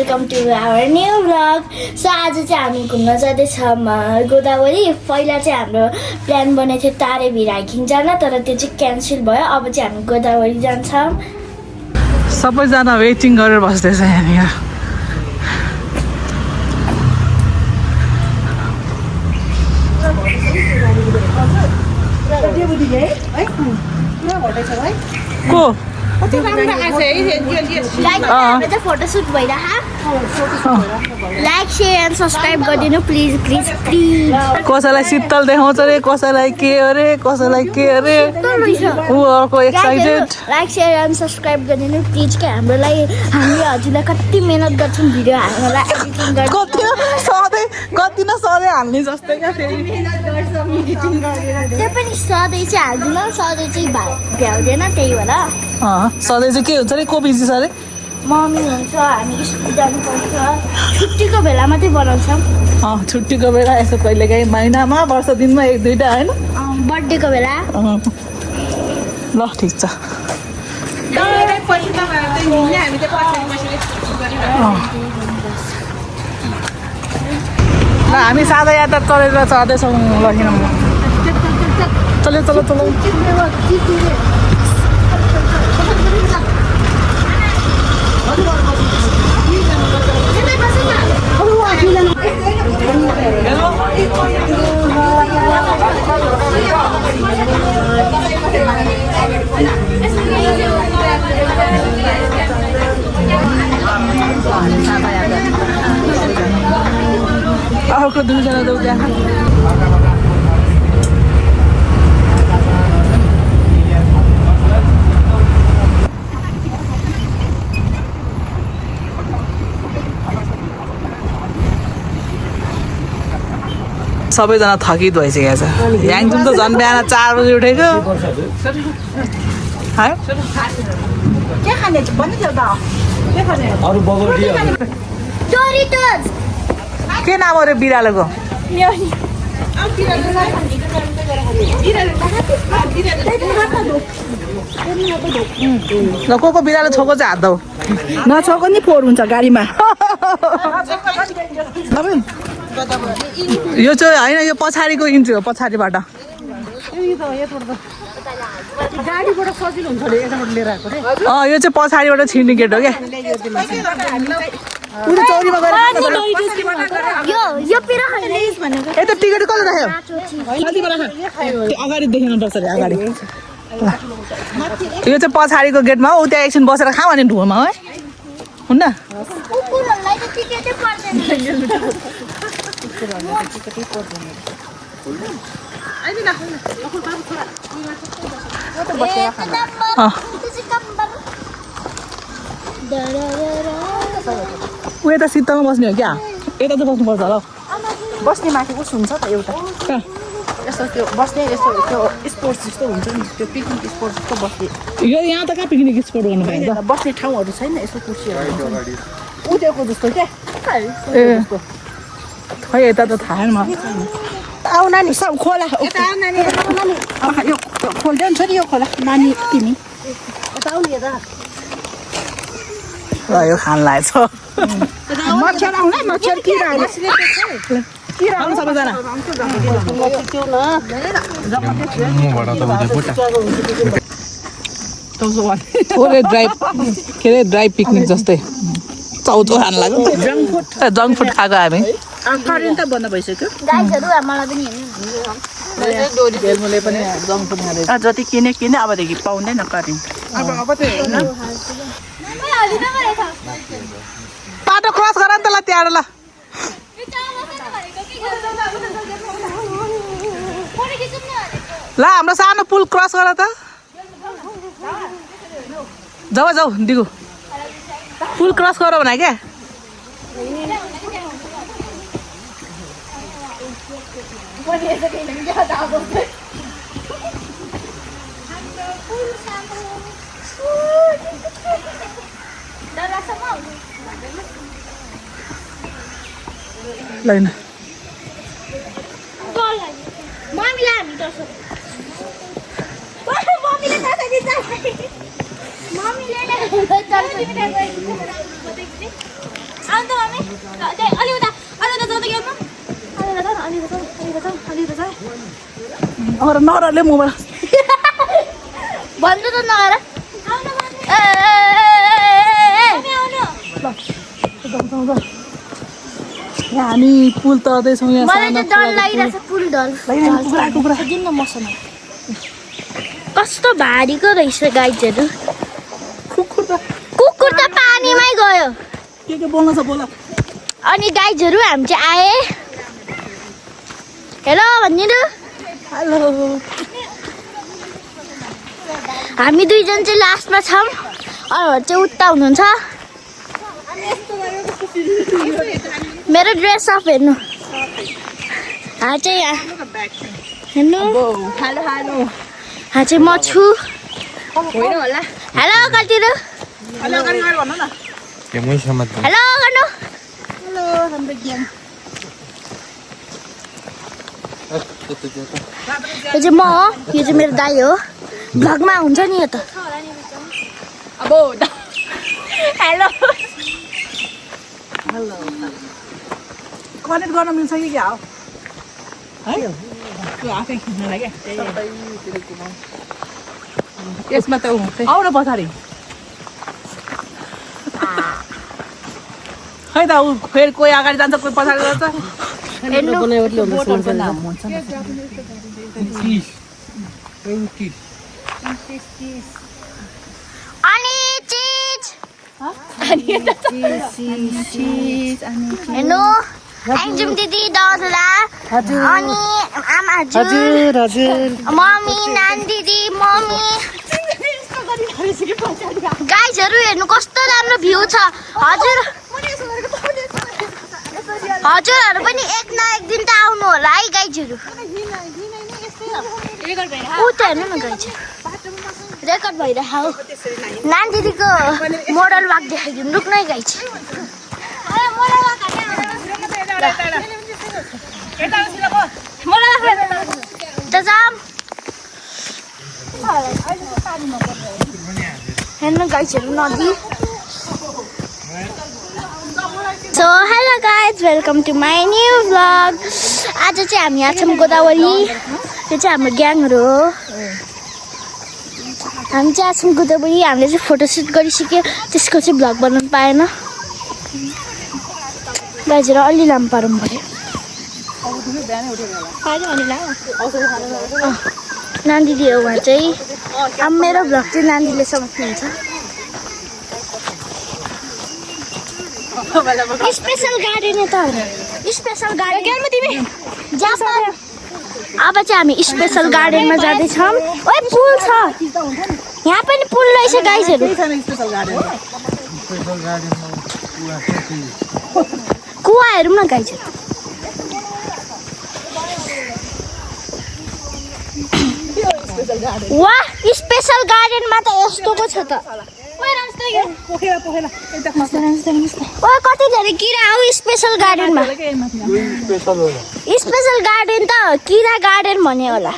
Welcome to our new vlog. So आज चाहिँ हामी घुम्न जाँदैछौँ गोदावरी। पहिला चाहिँ हाम्रो प्लान बनेको थियो तारेभिर हाइकिङ जान, तर त्यो चाहिँ क्यान्सल भयो। अब चाहिँ हामी गोदावरी जान्छौँ। सबैजना वेटिङ गरेर बस्दैछ यहाँनिर। को फोटोसुट भइरहेको। लाइक सेयर एन्ड सब्सक्राइब गरिदिनु प्लिज प्लिज प्लिज। कसैलाई शीतल देखाउँछ अरे, कसैलाई के अरे, कसैलाई के अरे। ऊ अर्को excited. Like share and subscribe गरिदिनु प्लिज। के हामी हजुरलाई कति मेहनत गर्छौँ भिडियो हाल्नलाई, एडिटिङ गर्छ। कति न सधैँ हाल्ने जस्तै क्या फेरि। त्यो पनि सधैँ चाहिँ हाल्दैन, सधैँ चाहिँ भ्याउँदैन, त्यही भएर। सधैँ चाहिँ के हुन्छ अरे, को बिजी छ अरे? मम्मी हुन्छ, हामी स्कुल जानुपर्छ, छुट्टीको बेला मात्रै बनाउँछौँ। छुट्टीको बेला यसो कहिलेकाहीँ महिनामा वर्ष दिनमा एक दुईवटा होइन, बर्थडेको बेला। ल ठिक छ। ल हामी सादा यात्रा चलेर चढ्दैछौँ। लगिन चलो चलो चलो। अर्को दुईजना त त्यहाँ सबैजना थकित भइसकेको छ। याङजुम त झन् बिहान 4 बजी उठेको। के नाम अरे बिरालोको? ल को बिरालो छोको चाहिँ हात दौ। नछोको नि फोहोर हुन्छ गाडीमा। यो चाहिँ होइन, यो पछाडिको इन्ट्री हो, पछाडिबाट। गाडीबाट सजिलो हुन्छ अरे, यताबाट लिएर आएको रे। यो चाहिँ पछाडिबाट छिर्ने गेट हो क्या। यता टिकट कसले राख्यो? अगाडि देखिनुपर्छ अरे, अगाडि। यो चाहिँ पछाडिको गेटमा हो। त्यहाँ एकछिन बसेर खाऊ भने ढुवामा है, हुन्न? ऊ यता शीतलमा बस्ने हो क्या? यता चाहिँ बस्नुपर्छ होला। बस्ने माथि कस्तो हुन्छ त एउटा यस्तो, त्यो बस्ने यस्तो त्यो स्पोर्ट्स जस्तो हुन्छ नि, त्यो पिकनिक स्पोर्ट जस्तो बस्ने। यो यहाँ त कहाँ पिकनिक स्पोट गर्नु पाइन्छ? बस्ने ठाउँहरू छैन, यस्तो कुर्सीहरू उठेको जस्तो क्या। ए खै यता त थाहा छैन मलाई। आऊ नानी, सब खोला यता आऊ नानी, यो खोल्दैन छोरी, यो खोला नानी तिमी यता आऊ नि यता। ल यो खान लागेछ। मच्छर आउन, मच्छर किराहरू आउनु सबैजना। थोरै ड्राई के अरे ड्राई पिकनिक जस्तै चौचो खान लाग्यो। जङ्क फुड खाएको हामी। करेन्ट त बन्द भइसक्यो। बेलमुले पनि जङ्क फुड खाँदैछ। जति किने अबदेखि पाउँदैन करेन्ट। बाटो क्रस गर नि त ल त्यहाँबाट। ल ल हाम्रो सानो पुल क्रस गर त। जाऊ जाऊ दिगो, पुल क्रस गर भने क्या। लैन नगरले मोबाइल भन्नु त नगर यहाँ हामी पुल तर्दैछौँ यहाँ मलाई त डर लागिरहेछ पुल डर दिन्न मसँग कस्तो भारीको रहेछ गाइजहरू कुकुर त पानीमै गयो के बोल्न छ बोल अनि गाइजहरू हामी चाहिँ आए हेलो भनिदिनु हेलो हामी दुईजना चाहिँ लास्टमा छौँ अरूहरू चाहिँ उता हुनुहुन्छ मेरो ड्रेस अफ हेर्नु चाहिँ यहाँ हेर्नु चाहिँ म छु हेलो कतिहरू हेलो गर्नु यो चाहिँ म हो यो चाहिँ मेरो दाइ हो भ्लगमा हुन्छ नि यो त हेलो कनेक्ट गर्न मिल्छ कि क्या हो है त्यो आफै खिच्नलाई क्या यसमा त आउ न पछाडि खै त ऊ फेरि कोही अगाडि जान्छ कोही पछाडि जान्छ अनि चिज हेर्नु आइजुम दिदी दाजुला अनि आमा हजुर मम्मी नानी दिदी मम्मी गाइजहरू हेर्नु कस्तो राम्रो भ्यू छ हजुरहरू पनि एक न एक दिन त आउनु होला है गाइजहरू ऊ त हेर्नु न गाइजहरू रेकर्ड भइरहेको हो नानी दिदीको मोडल वाक देखाइदिनु रुक्नु है गाइज हेर्नु गाइजहरू नदी so hello guys welcome to my new vlog आज चाहिँ हामी यहाँ छौँ गोदावरी यो चाहिँ हाम्रो ग्याङहरू हो हामी चाहिँ छौँ गोदावरी हामीले चाहिँ फोटोसुट गरिसक्यो त्यसको चाहिँ भ्लग बनाउनु पाएन गाइजहरू अलि लामो पारौँ पऱ्यो नानी दिदी हो उहाँ चाहिँ अब मेरो भ्लग चाहिँ नानीले समात्नुहुन्छ स्पेसल गार्डन यता स्पेसल गार्डन अब चाहिँ हामी स्पेसल गार्डनमा जाँदैछौँ ओ पुल छ यहाँ पनि पुल रहेछ गाइजहरू कुवा हेरौँ न गाइजहरू वाह स्पेसल गार्डनमा त यस्तोको छ त कति धेरै किरा हो स्पेसल गार्डनमा स्पेसल गार्डन त किरा गार्डन भन्ने होला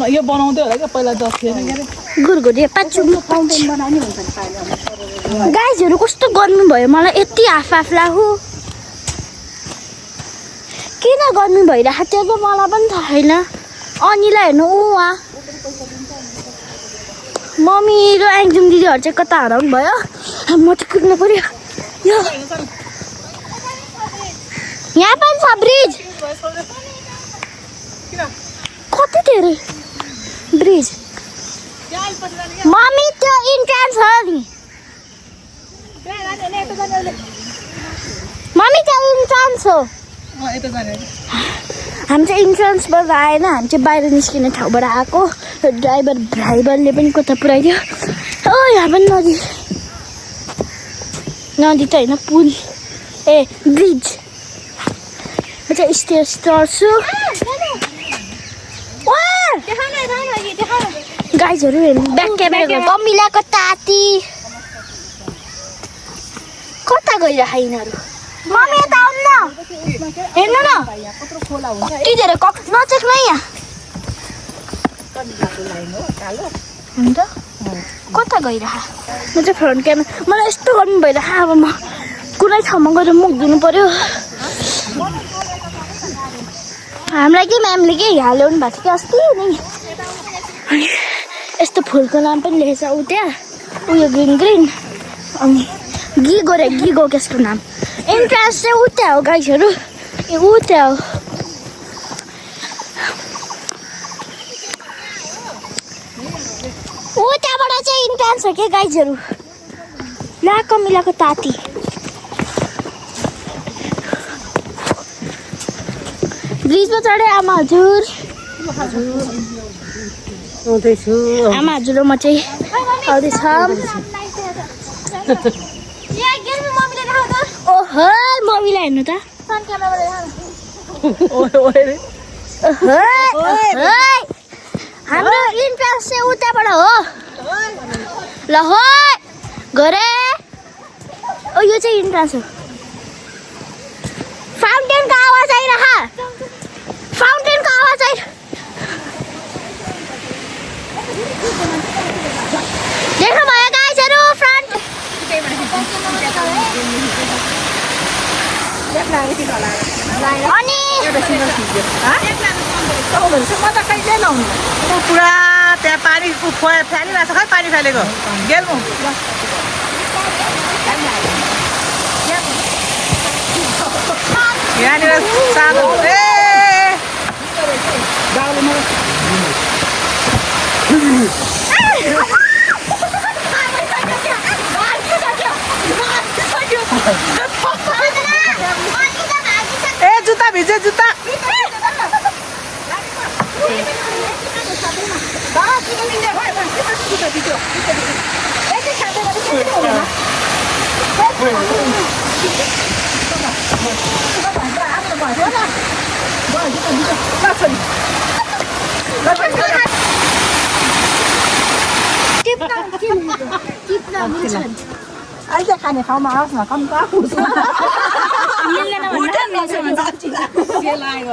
यो बनाउँदै होला क्या पहिला गुरगुरी गाइजहरू कस्तो गर्मी भयो मलाई यति हाफ लाग्यो किन गर्मी भइरहेको त्यो त मलाई पनि थाहा छैन अनिलाई हेर्नु उहाँ मम्मी र आइजुम दिदीहरू चाहिँ कता हराउनु भयो म चाहिँ कुद्नु पर्यो यो यहाँ पनि छ ब्रिज कति धेरै ब्रिज मम्मी त्यो इन्ट्रान्स हो नि मम्मी त्यो इन्ट्रान्स हो हामी चाहिँ इन्ट्रान्सबाट आएन हामी चाहिँ बाहिर निस्किने ठाउँबाट आएको ड्राइभरले पनि कता पुऱ्याइदियो ओ यहाँ पनि नदी त होइन पुल ए ब्रिज म चाहिँ स्टेज चढ्छु गाइजहरू हेर्नु ब्याक क्यामेरा मम्मीलाई ताती कता गइरहेको यिनीहरू मम्मी यता आउनु न हेर्नु न कति धेरै नचेक्नु है यहाँ हुन्छ कता गइरहेको म चाहिँ फ्रन्ट क्यामेरा मलाई यस्तो गर्नु भइरहेको अब म कुनै ठाउँमा गएर मुख दिनु पर्यो हामीलाई के म्यामले के यहाँ ल्याउनु भएको थियो कि अस्ति नि अनि यस्तो फुलको नाम पनि लेखेछ उ त्यहाँ उयो ग्रिन ग्रिन अनि गिगो रे गिगो त्यसको नाम इन्ट्रान्स चाहिँ उ त्यहाँ हो गाइसहरू ए उ त्यहाँ हो ऊ त्यहाँबाट चाहिँ इन्ट्रान्स हो क्या गाइजहरू ल्याएको मिलाएको ताती ब्रिजमा चढे आमा हजुर आमा हजुर र म चाहिँ आउँदैछौँ ओहो मम्मीलाई हेर्नु त हाम्रो इन्ट्रान्स चाहिँ उताबाट हो ल हो गरे ओ यो चाहिँ इन्ट्रान्स हो फाउन्टेनको आवाज आइरह फाउन्टेनको आवाज देख्नुभयो गाइजहरू फ्रन्ट अनि पुरा त्यहाँ पानी फ्यालिरहेको छ खै पानी फालेको गेल्नु यहाँनिर सानो ए जुत्ता भिजे जुत्ता अहिले खाने ठाउँमा आओस् न कम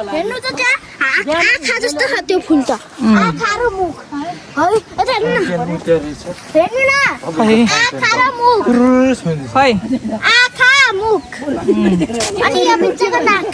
हेर्नु त त्यहाँ आँखा जस्तो छ त्यो फुल त आँखा र मुख है यता हेर्नु न हेर्नु न आँखा र मुख खै आँखा मुख अनि यो बिचको नाक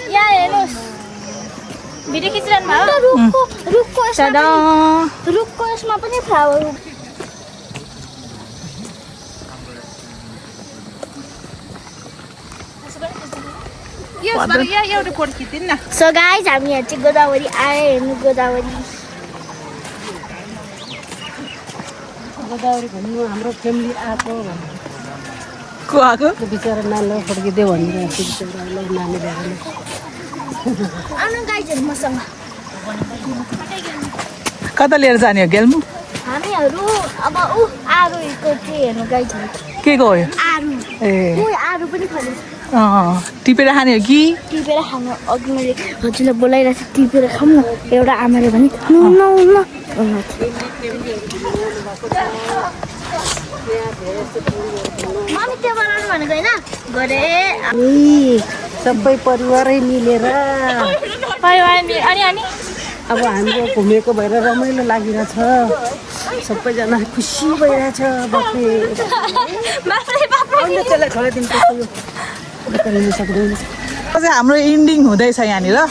यहाँ हेर्नुहोस् भिडियो खिचिरहनु भयो रुखको यसमा पनि फ्लावर सो गाइज हामी यहाँ चाहिँ गोदावरी आयो हेर्नु गोदावरी घुम्नु हाम्रो फ्यामिली आएको को आएको बिचरा नानीलाई फर्किदियो भनेर बिचरालाई नानी भएर आउनु गाइजहरू मसँग कता लिएर जाने हो गेल्मु हामीहरू अब आरुको चाहिँ हेर्नु गाइजहरू के को हो यो आरु ए आरु पनि फलेछ टिपेर खाने हो कि टिपेर खानु अघि मैले हजुरलाई बोलाइरहेको थिएँ टिपेर खाऊँ न एउटा आमाले भने मम्मी त्यो बनाउनु भनेको होइन गरे सबै परिवारै मिलेर अनि अब हाम्रो घुमेको भएर रमाइलो लागिरहेछ सबैजना खुसी भइरहेछ त्यसलाई छोडिदिनु सक्दैन हाम्रो इन्डिङ हुँदैछ यहाँनिर अब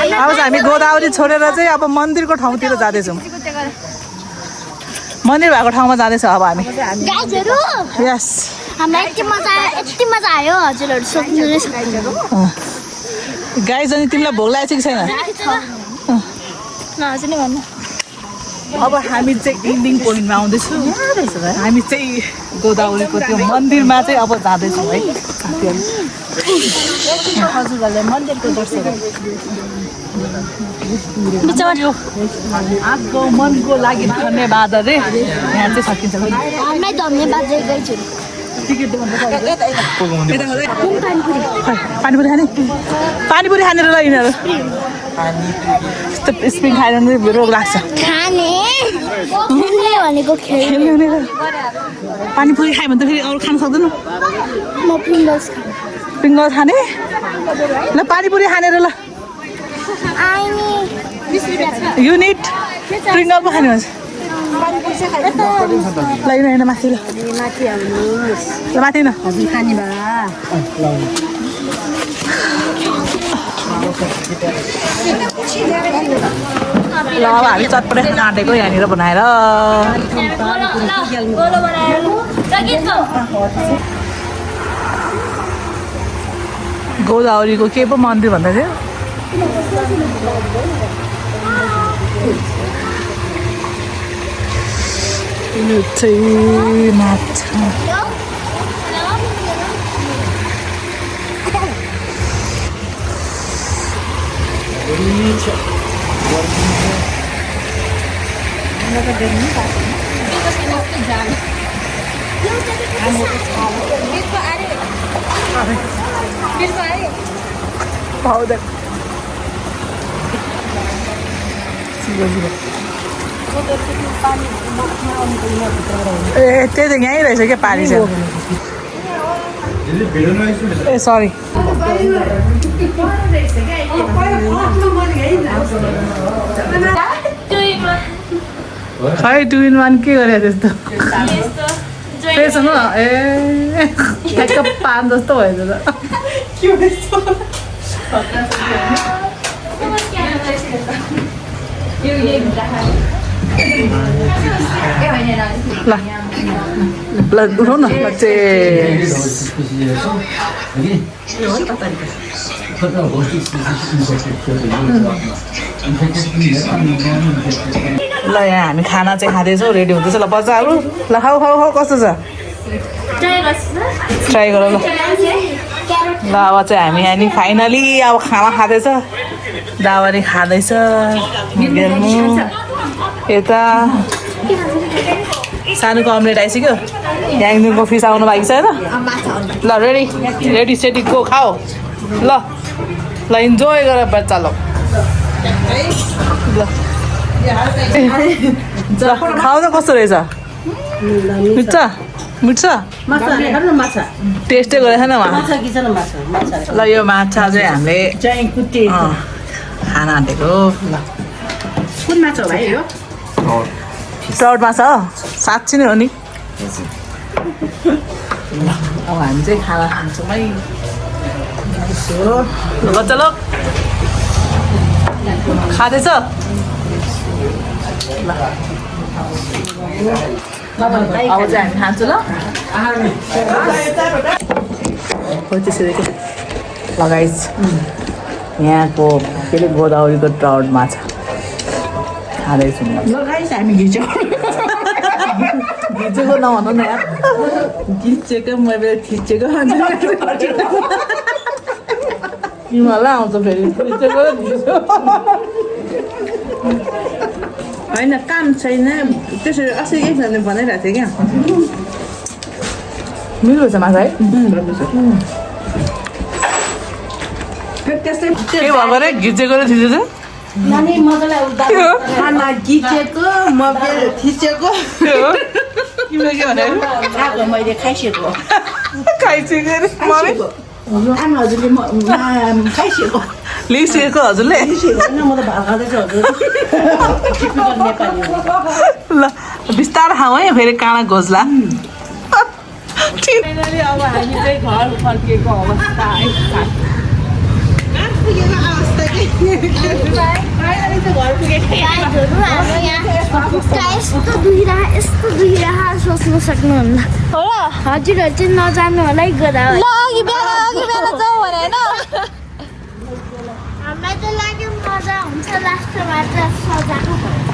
चाहिँ हामी गोदावरी छोडेर चाहिँ अब मन्दिरको ठाउँतिर जाँदैछौँ मन्दिर भएको ठाउँमा जाँदैछ अब हामी गाइजहरू यस हामीलाई यति मजा आयो हजुरहरू सोध्नु गाई अनि तिमीलाई भोक लागेको छ कि छैन हजुर नै भन्नु अब हामी चाहिँ इन्डिङ पोइन्टमा आउँदैछौँ हामी चाहिँ गोदावरीको त्यो मन्दिरमा चाहिँ अब जाँदैछौँ है साथीहरू हजुरहरूलाई मन्दिरको दर्शन आगो मनको लागि धन्यवाद अरे यहाँ चाहिँ सकिन्छ धन्यवाद दिएकै छु पानीपुरी खाने पानीपुरी खानेर ल यिनीहरू यस्तो स्प्रिङ खाएर रोग लाग्छ खाने भनेको खेल्ने भनेर पानीपुरी खायो भने त फेरि अरू खान सक्दैन म पिङ्गल्स पिङ्गल खाने ल पानीपुरी खानेर ल युनिट पिङ्गल पो खाने भन्छ ल होइन माथि ल ल माथि न खाने भा ल अब हामी चटपटे खान आँटेको यहाँनिर बनाएर गोदावरीको के पो मन्दिर भन्दा थियो यो चाहिँ माछा पाउँदैन ए त्यही त यहीँ रहेछ क्या पानी चाहिँ ए सरी खै 2 in 1 के गरे त्यस्तो त्यसँग ए ठ्याक्क पान जस्तो भयो ल ल उठाउ न ल यहाँ हामी खाना चाहिँ खाँदैछौँ रेडी हुँदैछ ल बच्चाहरू ल खाऊ खाऊ खाऊ कस्तो छ ट्राई गर ल ल अब चाहिँ हामी यहाँ नि फाइनली अब खाना खाँदैछ दावरी खाँदैछ यता सानोको अम्लेट आइसक्यो याङदेखिको फिस आउनु बाँकी छ होइन ल रेडी रेडी सेडी गो खाऊ ल ल इन्जोय गर बच्चा ल ल खाऊ त कस्तो रहेछ मिठ्छ मिठ्छ टेस्टै गरेको छैन उहाँ ल यो माछा चाहिँ हामीले खाना आँटेको ल कुन माछा हो भाइ यो ट्राउट माछा हो साँच्ची नै हो नि ल अब हामी चाहिँ खाना खान्छौँ है बच्चा ल खाँदैछ अब चाहिँ हामी खान्छौँ ल त्यसरी के लगाइस यहाँको के अरे गोदावरीको ट्राउट माछा खाँदैछौँ लगाइस हामी घिचेको घिचेको नभन्नु न यार घिचेको मैले थिचेको हिमालय आउँछ फेरि घिचेको होइन काम छैन त्यसरी अस्ति एकजनाले भनिरहेको थियो क्या मिठो छ माछा है त्यस्तै के भएको रे घिचेको र थिचेको नानी मजालाई खाना घिचेको म थिचेको तिमीले के भने खाएको मैले खाइसकेको खाइसक्यो अरे मम्मी आमा हजुरले खाइसकेको लिइसकेको हजुरले होइन म त भात खाँदैछु हजुर टिपिकल नेपाली हो ल बिस्तार खाऊ है फेरि काँडा घोज्ला अब हामी चाहिँ घर फर्केको अवस्था यस्तो दुहिरा सोच्नु सक्नुहुन्न हो हजुरहरू चाहिँ नजानु होला है गोदावरी हामीलाई त लाग्यो मजा हुन्छ लास्टमा मात्र सजाको